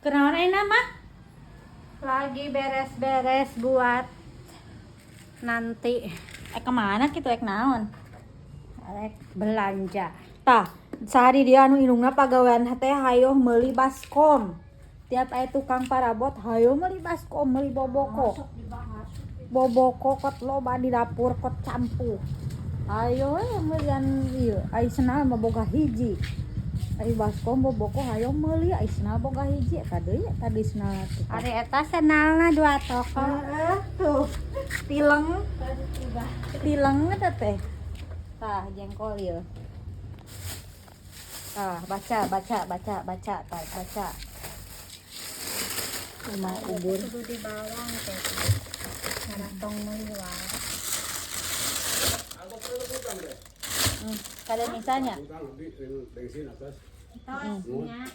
Kunaon ayeuna mah? Lagi beres-beres buat nanti. Kemana kitu, ek naon? Rek belanja. Tah, sehari dia anu indungna pagawean teh hayoh meuli baskom. Tiap aya tukang parabot hayoh meuli baskom, meuli boboko. Boboko kot loba di dapur kot campuh. Ayo we meulian ieu, ai senal mah boga hiji. Ai baskom boboko hayoh meuli, ai senal boga hiji eta deui, eta deui senal teh. Ari eta senalna dua toko. Heeh, tuh. Tileng. Tileng eta teh. Tah, jengkol ieu. Tah, baca, baca, baca, baca, tah, baca. Rumah ubur. Kudu di bawang teh. Ngaratong meuli wae. Kada misalnya. Tos nya.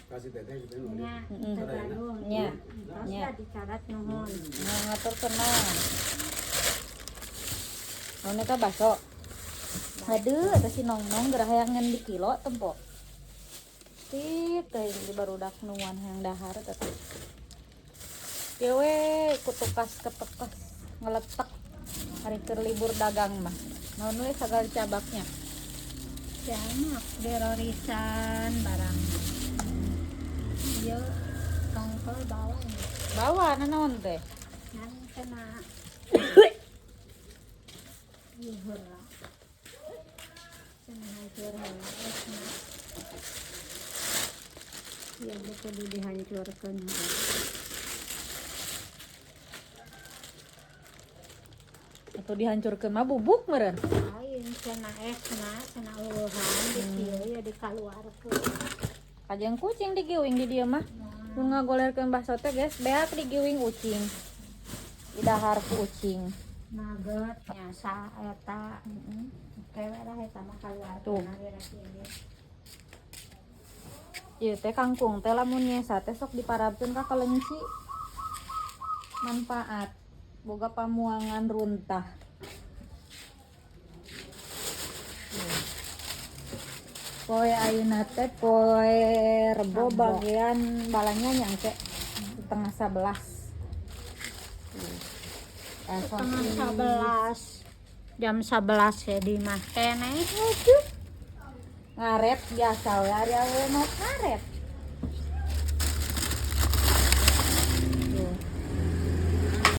Nya. Tergaduh. Nya. Tos Nya. dah dicarat nuhun. Ngatur tenang. Naon eta baso? Aduh, eta si nong-nong gerah hayang di kilo tempo. Tit, teh di barudak nuan hayang dahar eta teh. Ieu we kutukas ketekas ngeletek hari keur libur dagang mah. Naon we sagala cabaknya. Jamak derorisan barang. Ieu tongkol bawang. Bawa naon teh? Ngan kena ieu heula. Cenah hancur heula esna. Ieu ge kudu dihancurkeun heula. Atau dihancurkeun mah bubuk meureun. Lain cenah esna, cenah eueuhan di kieu ya dikaluarkeun. Kajeng kucing digiwing di dieu mah. Nu ngagolerkeun bakso teh guys, beak digiwing ucing. Didahar ku ucing. Nugget nyasa eta. Oke we lah eta mah kaluarkeun Tuh. beres ieu. Ieu teh kangkung teh lamun nyesa teh sok diparabkeun ka kelenci. Manfaat boga pamuangan runtah. Poe ayeuna teh poe Rebo Rebo. bagian balanya nyangke 10.30. 10.30. Jam 11 ya di mah keneh. Aduh. Ngaret biasa we ari awewe mah ngaret.